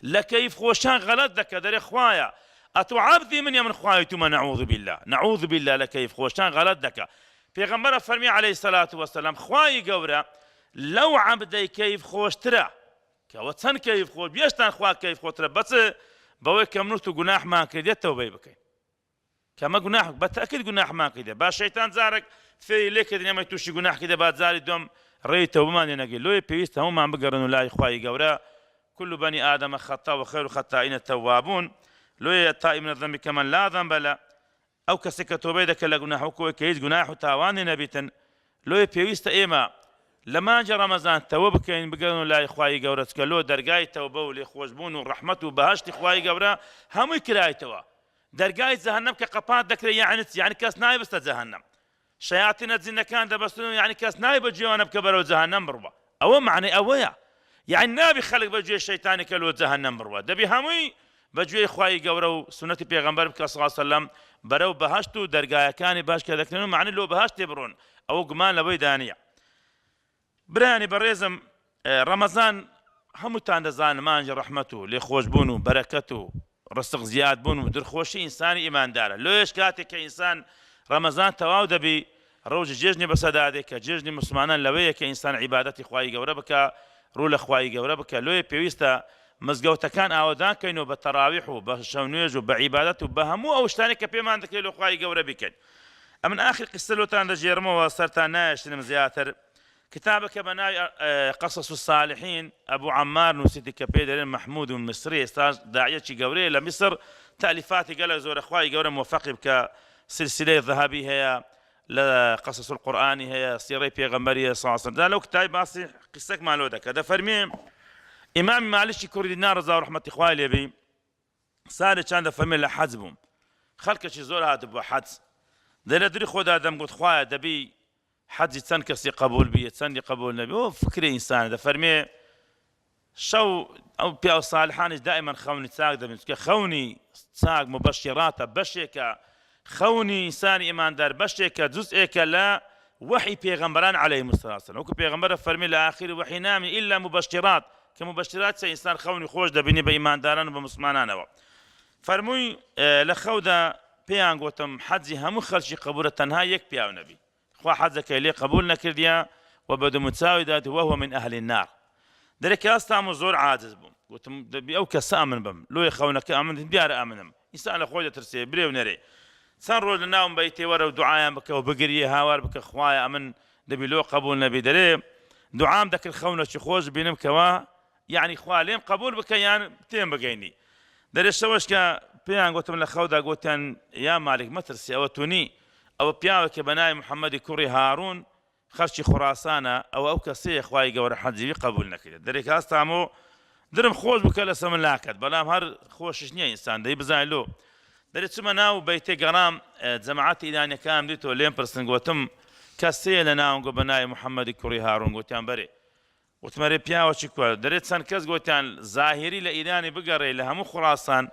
لە کەیف خۆشان غەلەت دەکە دەرێ خوایە ئەتۆ عەبدی من یا من خوای تومە نعوذ بالله نعوذ بالله لە کەیف خۆشان غەلەت دەکە پێغەمبەرە فەرمی علیه الصلاة والسلام خوای گەورە لەو عەبدەی کەیف خۆشترە کەوە چەند کەیف خۆش بێشتان خوا کەیف خۆترە بەچ بەوەی کە من و تو گوناحمان کردێت تەوبەی بکەین کەمە گوناح بە تەئکید گوناحمان کردێ با شەیتان جارێک فێری لێ کردین ئێمەی تووشی گوناح کردێ با جاری دوم ڕێی تەوبەمان لێ نەگەی لۆیە پێویستە هەموومان بگەڕێن و لای خوای گەورە كل بني آدم خطاء وخير الخطائين التوابون لۆیە التائب من الذنب كمن لا ذنب له ئەو کەسەی کە تۆبەی دەکات لە گوناح وەکو ئەوەی کە هیچ گوناح و تاوانێ نەبیتن، لۆیە پێویستە ئێمە لە مانگی ڕەمەزان تەوە بکەین بگەڕێنەوە لای خوای گەورە چونکە لۆ دەرگای تەوبە و لێخۆشبوون و ڕەحمەت و بەهەشتی خوای گەورە هەمووی کرایتەوە دەرگای جەهەنەم کە قەپات دەکرێت یەعنی چی یەعنی کەس نایبستە جەهەنەم شەیاتینە جنەکان دەبەستن و یەعنی کەس نای بە جوێوانە بکە بەرەو جەهەنەم بڕوا ئەوە مەعنای ئەوەیە. یەعنی نابی خەلک بە گوێی شەیتانی کە لۆ جەهەنەم بڕوا دەبی هەمووی بە گوێی خوای گەورە و سوننەتی پێغەمبەر بکە صلی اللە علیە وسلم بەرەو بەهەشت و دەرگایەکانی بەهەشت کە دەکرێن و مەعنی لۆ بەهەشتێ بڕۆن ئەوە گومان لەوەی دانیە. برایانی بەڕێزم ڕەمەزان هەمووتان دەزانن مانگی ڕەحمەت و لێخۆشبوون و بەرەکەت و ڕسق زیاد بوون و درخۆشی ئینسانی ئیماندارە لۆیەش کاتێک کە ئینسان ڕەمەزان تەواو دەبی ڕۆژی جێژنی بەسەدا دێ کە جێژنی موسڵمانان لەوەیە کە ئینسان عیبادەتی خوای گەورە بکا ڕوو لە خوای گەورە بکا لۆیە پێویستە مزگەوتەکان ئاوەدان کەین و بە تەراویح و بە شەونوێژ و بە عیبادەت و بە هەموو ئەو شتانەی کە پێمان دەکرێت لۆ خوای گەورە بیکەین. ئەمن ئاخر قیسسە لۆتان دەگێڕمەوە سەرتان نایەشێنم زیاتر کتابەکە بە ناوی قصص الصالحین ئەبو عەمار نووسیتی کە پێی دەرێن مەحمود میسری ئێستاش داعیەکی گەورەیە لە میسر تەئلیفاتی گەلەک زۆرە خوای گەورە مۆفەقی بکا سلسلەی ذهبی هەیە لە قصص القرآنی هەیە سیڕەی پێغەمبەری هەیە صلی الله علیه وسلم دا لەو کتابی باسی قیسەکمان لۆ دەکا دەفەرمێ ئیمامی مالکی کوڕی دینار ڕەزا و ڕەحمەتی خوای لێ بی سالێ چان دەفەرمێ لە حەج بووم خەلکەکی زۆر هاتبووە حەج دە لە دری خۆدا دەمگوت خوایە دەبی حەجی چەند کەسی قەبول بیە چەندی قەبول نەبی ئەو فکری ئینسانە دەفەرمێ شەو ئەو پیاو سالحانیش دائما خەونی چاک دەبین چونکە خەونی چاک مبەشیڕاتە بەشێکە خەونی ئینسانی ئیماندار بەشێکە جزئێکە لە وەحی پێغەمبەران عەلەیهم الصلاة والسلام وەکو پێغەمبەر فەرمی لە ئاخری وەحی نامی ئیلا مبەشیڕات کە مبەشیرات چە ئینسان خەونی خۆش دەبینی بە ئیمانداران و بە موسڵمانانەوە فەرمووی لە خەودا پێیان گوتم حەجی هەموو خەلکی قبولە تەنها یەک پیاو نەبی خوا حەجەکەی لێ قبول نەکردیە و بە دەموچاوی دات وهو من اهل النار دەرێ کە هەستام و زۆر عاجز بووم گوتم دەبی ئەو کەسە ئەمن بم لۆیە خەونەکە ئەمن دیارە ئەمنم ئینسان لە خۆی دەترسێ برێ و نەرێ چەند ڕۆژ لە ناوم بەیتێ وەرە و دوعایان بکە و بگریێ هاوار بکە خوایە ئەمن دەبی لۆ قبول نەبی دەرێ دوعام دەکرد خەونەکی خۆش بینم کەوا یعنی خوا لێم قبول بکە یان تێم بگەینی دەرێ شەوەش کە پێیان گوتم لە خەودا گوتیان یا مالک مەترسی ئەوە تونی ئەوە پیاوێکە بە ناوی محەممەدی کوڕی هارون خەڵکی خوراسانە ئەوە ئەو کەسەیە خوای گەورە حەجی وی قەبول نەکرێت دەرێک هەستام و درم خۆش بوو کە لەسە من لاکەت بەڵام هەر خۆشش نییە ئینسان دەی بزانین لۆ دەرێ چمە ناو بەیتێ گەڕام جەماعەتی ئیرانیەکانم دیتەوە لێم پرسن گوتم کەسەیە لە ناوم گۆ بە ناوی محەممەدی کوڕی هارون گوتیان بەرێ وتم ئەرێ پیاوە چی کوە دەرێ چەند کەس گوتیان زاهیری لە ئیرانی بگەڕێ لە هەموو خوراسان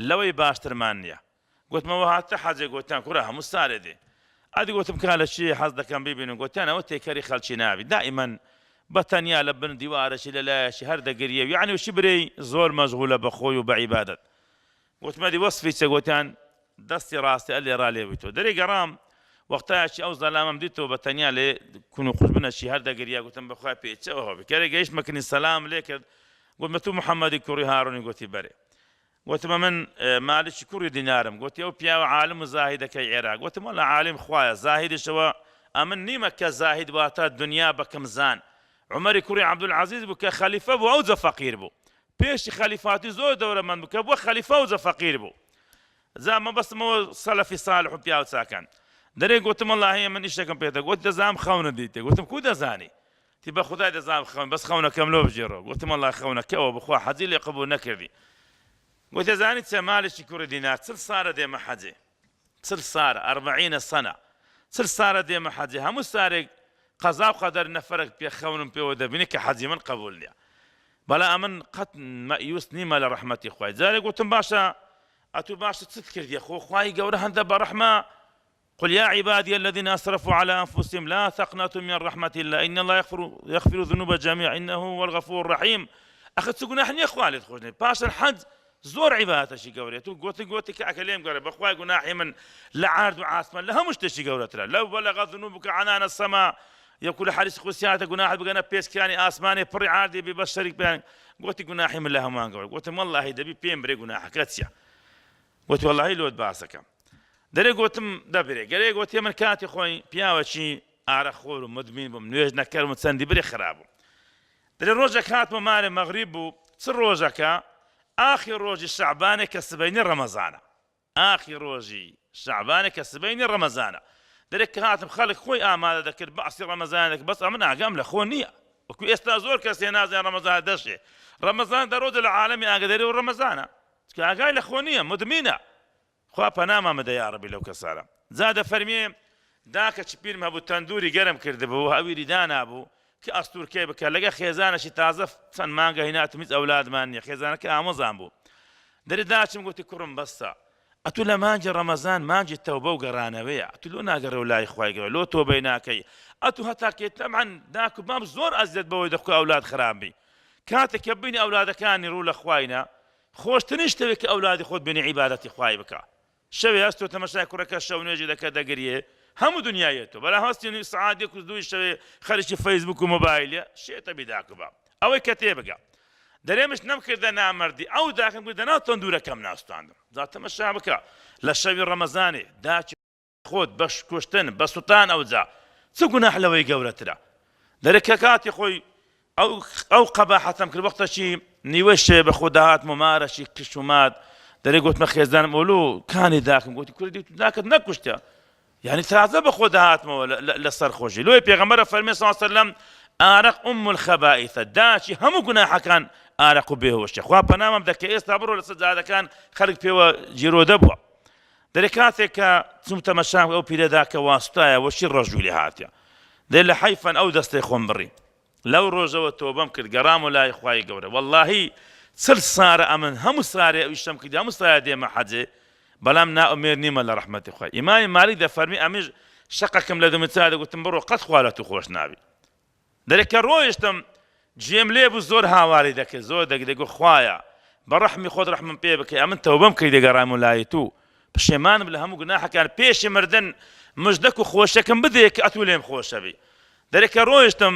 لەوەی باشترمان نییە گوتمەوە هاتە حەجێ گۆتیان کورە هەموو سارێ دێ ئەدی گۆتم کا لە چی حەز دەکەم بیبینم گۆتیان ئەوە تێکەری خەلکی نابی دائیمەن بە تەنیا لە بن دیوارەکی لە لایەکی هەر دەگریە و یعنی وشی برێی زۆر مەشغولە بە خۆی و بە عیبادەت گوتمە دی وەسفی چە گۆتیان دەستی ڕاستی ئەلێ ڕا لێ بوویتەوە دەرێ گەڕام وەختایەکی ئەو زەلامەم دیتەوە بە تەنیا لێ کون و قوژبنەکی هەر دەگریا گوتم بەخوای پێچەوە هەبی کەرێ گەیشتمە کنی سەلام لێ کرد گوتمە تو محەممەدی کوڕی هارونی گوتی بەرێ گوتم ئەمن مالکی کوڕی دینارم. گوتی ئەو پیاوە عالم و زاهیدەکەی عێراق. گوتم وەڵا عالم خوایە، زاهیدیشەوە ئەمن نیمە کە زاهید واتە دنیا بە کەم زان. عومەری کوڕی عەبدولعەزیز بوو کە خەلیفە بوو ئەوجە فەقیر بوو. پێشی خەلیفاتی زۆر دەورەمەند بوو کە بووە خەلیفە ئەوجە فەقیر بوو. جا مەبەستم ئەوە سەلەفی سالح و پیاو چاکان. دەرێ گوتم وەڵاهی ئەمن ئیشێکم پێتە. گوتی دەزانم خەونت دیتێ. گوتم کوو دەزانی؟ تی بە خودای دەزانم خەون بەس خەونەکەم لۆ بگێڕەوە گوتم وەڵا خەونەکە ئەوە بخوا حەجی لێ قبوڵ نەکردی گوتی زانی چیە مالکی کوڕی دینار 40 سارە دێمە حەجێ 40 سارە ئەربعینە سەنە 40 سارە دێمە حەجێ هەموو سارێک قەزا و قەدەر نەفەرەک پێ خەونم پێوە دەبینی کە حەجی من قبول نییە بەڵا ئەمن قەت مەئیوس نیمە لە ڕەحمەتی خوای جارێک گوتم باشە ئەتوو باشە چت کردیە خۆ خوای گەورە هەندە بە ڕەحمە قل يا عبادي الذين أسرفوا على أنفسهم لا تقنطوا من رحمة الله إن الله يغفر يغفر الذنوب جميعا إنه هو الغفور الرحيم ئەخە چ گوناح نییە خوا لێت خۆش نەبێ پاشان حەج زۆر عیبادەتەشی گەورەیە تو گۆتی گۆتی کاکە لێم گەڕێ بەخوای گوناحی من لە عارد و عاسمان لە هەموو شتێکی گەورەترە لەو بەلەغ ذنوبک عنان السما یەکو لە حەدیث قودسیاتە گوناحت بگەنە پێچکانی ئاسمانێ پڕی عاردێ بێ بەس شەریک پێیان گۆتی گوناحی من لە هەمووان گەورە گۆتم وەڵڵاهی دەبی پێم برێ گوناحەکە چییە گوتی وەڵاهی لۆت باسەکەم. دەرێ گۆتم دەبرێ. گەرێ گۆتیە من کاتی خۆی پیاوەکی ئارەق خۆر و مدمین بووم نوێژ نەکەرم و چەندی برێ خراب بووم. دەرێ ڕۆژێک هاتمە مارێ مەغریب بوو چ ڕۆژەکە ئاخی ڕۆژی شەعبانێ کە سبەینی ڕەمەزانە. ئاخی ڕۆژی شەعبانێ کە سبەینی ڕەمەزانە. دەرێ کە هاتم خەڵک خۆی ئامادە دەکرد بەعسی ڕەمەزان دەکرد بەس ئەمن ئاگام لە خۆ نییە. وەکو ئێستا زۆر کەس هەیە نازانێ ڕەمەزان دەشێ. ڕەمەزان دەڕۆژە لە عالەمی ئاگاداری و ڕەمەزانە. چونکە ئاگای لە خۆ نییە مدمینە خوا پەنامان بدە یاڕەبی لەو کەسانە جا دەفەرمێ داکە چ پیرم هەبوو تەندوری گەرم کردبوو هەویری دانابوو. کە ئەستوورکەی بکە لەگە خێزانەشی تازە چەند مانگە هیناتم هیچ ئەولادمان نییە خێزانەکە ئامۆزان بوو دەرێ داچم گوتی کوڕم بەسە ئەتو لە مانگی ڕەمەزان مانگی تەوبە و گەڕانەوەیە ئەتو لۆ ناگەڕێ و لای خوای گەورە لۆ تۆبەی ناکەی ئەتو هەتا کەی تەبعەن داک و باب زۆر ئەزیەت بەوەی دەخوا ئەولاد خراپ بی کاتێک کە بینی ئەولادەکانی ڕوو لە خواینە خۆشترین شتەوێ کە ئەولادی خۆت بینی عیبادەتی خوای بکە شەوێ هەستۆ تەمەشای کوڕەکە شەو نوێژی دەکە دەگریێ هەموو دنیایە تۆ بەلا هەستی نوی سەعات یەک و دووی شەوێ خەریکی فەیسبوک و مۆبایلە شێتە بی داک و باب ئەوەی کە تێبگا دەرێمش نەمکردە نامەردی ئەو داکم کردە ناو تەندورەکەم ناستاندم جا تەمەشا بکە لە شەوی ڕەمەزانێ داکی خۆت بە کوشتن بە سوتان ئەوجا چ گوناح لەوەی گەورەترە دەرێ کە کاتی خۆی ئەو ئەو قەباحەتەم کرد وەختەکی نیوەی شەوێ بە خۆ داهاتم و مارەشی کش و مات دەرێ گوتمە خێزانم ئۆلو کانی داکم گوتی کوردی داکت نەکوشتە یعنی تازە بە خۆ داهاتمەوە لەسەر خۆشی لۆی پێغەمبەرە فەرمی صلی الله علیه وسلم ئارەق ئوم الخبائث داچی هەموو گوناحەکان ئارەق و بێهۆشە خوا پەنامم دەکە ئێستا بڕۆ لەسەر جادەکان خەڵک پێوە جیرۆدە بووە دەرێ کاتێک کە چوم تەمەشام ئەو پیرەدا کە واستایە وەشی ڕەژوو لێ هاتیە دێ لە حەیفەن ئەو دەستەی خۆم بڕی لەو ڕۆژەوە تۆبەم کرد گەڕام و لای خوای گەورە وەڵاهی چل سارە ئەمن هەموو سارێ ئەو ئیشەم کرد هەموو سارێ دێمە حەجێ بەڵام نائومێد نیمە لە ڕەحمەتی خوای ئیمامی مالیک دەفەرمی ئەمیش شەقەکم لە دەموچاوی دەگوتم بڕۆ قەت خوا لە تو خۆش نابی دەرێ کە ڕۆیشتم گوێم لێ بوو زۆر هاواری دەکرد زۆر دەگری دەگوت خوایە بە ڕەحمی خۆت ڕەحمم پێ بکەی ئەمن تەوبەم کردی دەگەڕام و لای تو پشێمانم لە هەموو گوناحەکان پێشی مردن مژدەک و خۆشەکەم بدەیە کە ئەتوو لێم خۆشەبی دەرێ کە ڕۆیشتم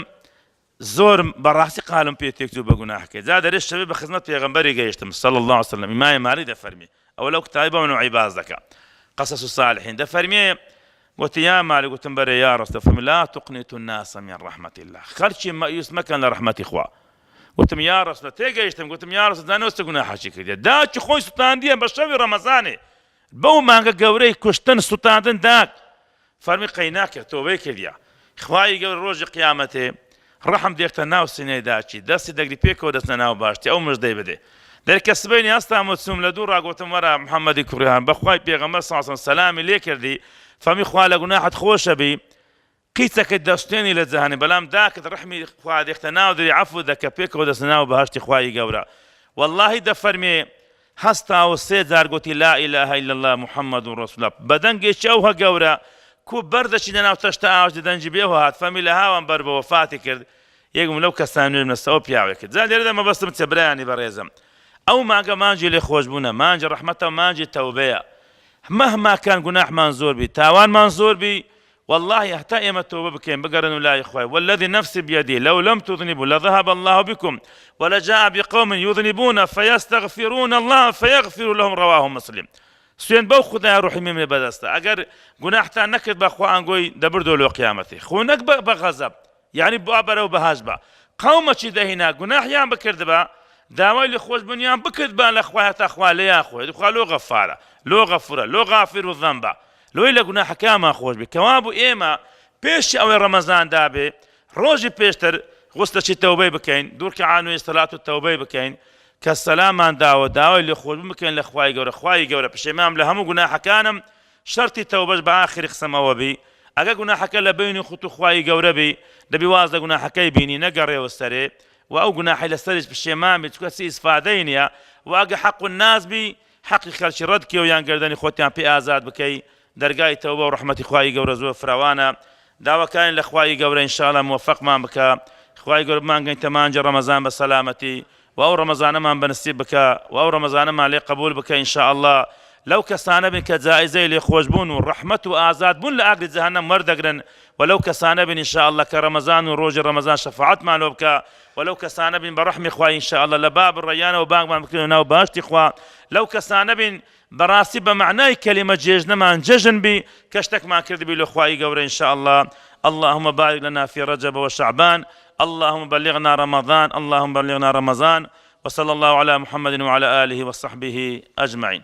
زۆر بەڕاستی قالم پێ تێکچوو بە گوناحەکەی جا دەرێ شەوێ بە خزمەت پێغەمبەری گەیشتم صلی الله علیه وسلم ئیمامی مالی دەفەرمی ئەوە لەو کتابی بە نوعی باس دەکا قصص الصالحین دەفەرمێ گوتی یا مالی گوتم بەرێ یا ڕەسول فەرمی لا تقنطوا الناس من رحمة الله خەلکی مەئیوس مەکەن لە ڕەحمەتی خوا گوتم یا ڕەسول تێگەیشتم گوتم یا ڕەسول زانەوە چ گوناحەکی کردیە داکی خۆی سوتاندیە بە شەوی ڕەمەزانێ بەو مانگە گەورەی کوشتن سوتاندن داک فەرمی قەیناکە تۆبەی کردیە خوای گەورە ڕۆژی قیامەتێ ڕەحم دێختە ناو سینەی داکی دەستی دەگری پێکەوە دەچنە ناو باشتی ئەو مژدەی بدێ دەرکە سبەینی هەستام و چووم لە دوو ڕاگوتم وەرە محەممەدی کوڕیان بەخوای پێغەمبەر ساسن سەلامی لێ کردی فەمی خوا لە گوناحت خۆشە بی قیچەکەت دەستێنی لە جەهەنم بەلام داکت ڕەحمی خوا دێختە ناو دری عەفو دەکە پێکەوە دەچنە ناو بەهەشتی خوای گەورە واللهی دەفەرمێ هەستا و سێ جار گوتی لا اله الا الله محمد رسول الله بە دەنگێکی ئەوها گەورە کو بەردەچی لە ناو تەشتە ئاوش دەنگی بێهوە هات فەمی لە هاوان بەر بە وەفاتی کرد یەکم لەو کەسان نوێژم لەسەر ئەو پیاوێ کرد جا لێرەدا مەبەستم چیە برایانی بەڕێزم ئەو مانگە مانگی لێخۆشبوونە مانگی ڕەحمەتە و مانگی تەوبەیە مەهما کان گوناحمان زۆر بی تاوانمان زۆر بی واللە هەتا ئێمە تۆبە بکەین بگەڕێن و لای خوای والذی نفسی بیدی لو لم تذنبوا لذهب الله بكم ولجاء بقوم يذنبون فيستغفرون الله فيغفر لهم رواه مسلم سوێن بەو خدای ڕۆحی مێمێ بەدەستە ئەگەر گوناحتان نەکرد بە خوا ئەنگۆی دەبردۆ لۆ قیامەتی خۆ نەک بە غەزەب یعنی بوا بەرەو بەهاش بە قەومەکی دەهینا گوناحیان بکردبا داوای لە خۆشبوونیان بکردبا لە خوای هەتا خوا لێیان خۆی خوا لۆ غەفارە لۆ غەفورە لۆ غافر و ذەنبە لۆی لە گوناحەکانمان خۆش بێ کەوابوو ئێمە پێشی ئەوەی ڕەمەزان دابێ ڕۆژی پێشتر غوسلەکی تەوبەی بکەین دوو ڕکعات نوێژ سەلات و تەوبەی بکەین کە سەلامان داوە داوای لێ خۆشبوون بکەین لە خوای گەورە خوای گەورە پشێمام لە هەموو گوناحەکانم شەرتی تەوبەش بە ئاخری قسەم ئەوە بی ئەگە گوناحەکە لە بەینی خوت و خوای گەورە بی دەبی واز لە گوناحەکەی بینی نەگەڕێوە سەرێ و ئەو گوناحەی لەسەریش پشێمان بی چونکە چی ئیسفادەی نییە و ئەگە حەق الناس بی حەقی خەلکی ڕەت کەی و یان گەردەنی خۆتیان پێ ئازاد بکەی دەرگای تەوبە و ڕەحمەتی خوای گەورە زۆر فراوانە داواکارین لە خوای گەورە ان شاء اللە موفقمان بکا خوای گەورە بمانگەینتە مانگی ڕەمەزان بە سەلامەتی و ئەو ڕەمەزانەمان بە نسیب بکا و ئەو ڕەمەزانەمان لێ قبول بکە ان شاء اللە لەو کەسانە بین کە جائزەی لێخۆشبوون و ڕەحمەت و ئازاد بوون لە ئاگری جەهەنەم وەردەگرن و لەو کەسانە بین ان شاء اللە کە ڕەمەزان و ڕۆژی ڕەمەزان شەفاعەتمان لۆ بکا و لەو کەسانە بین بە ڕەحمی خوای ان شاء اللە لە باب ڕەیانەوە بانگمان بکرێنە ناو بەهەشتی خوا لەو کەسانە بین بەڕاستی بە مەعنای کەلیمە جێژنەمان جەژن بی کە شتەکمان کردبی لۆ خوای گەورە ان شاء اللە اللهم بارک لنا فی رجب وشعبان اللهم بلغنا رمضان اللهم بلغنا رمضان وصلى الله على محمد وعلى آله وصحبه أجمعين.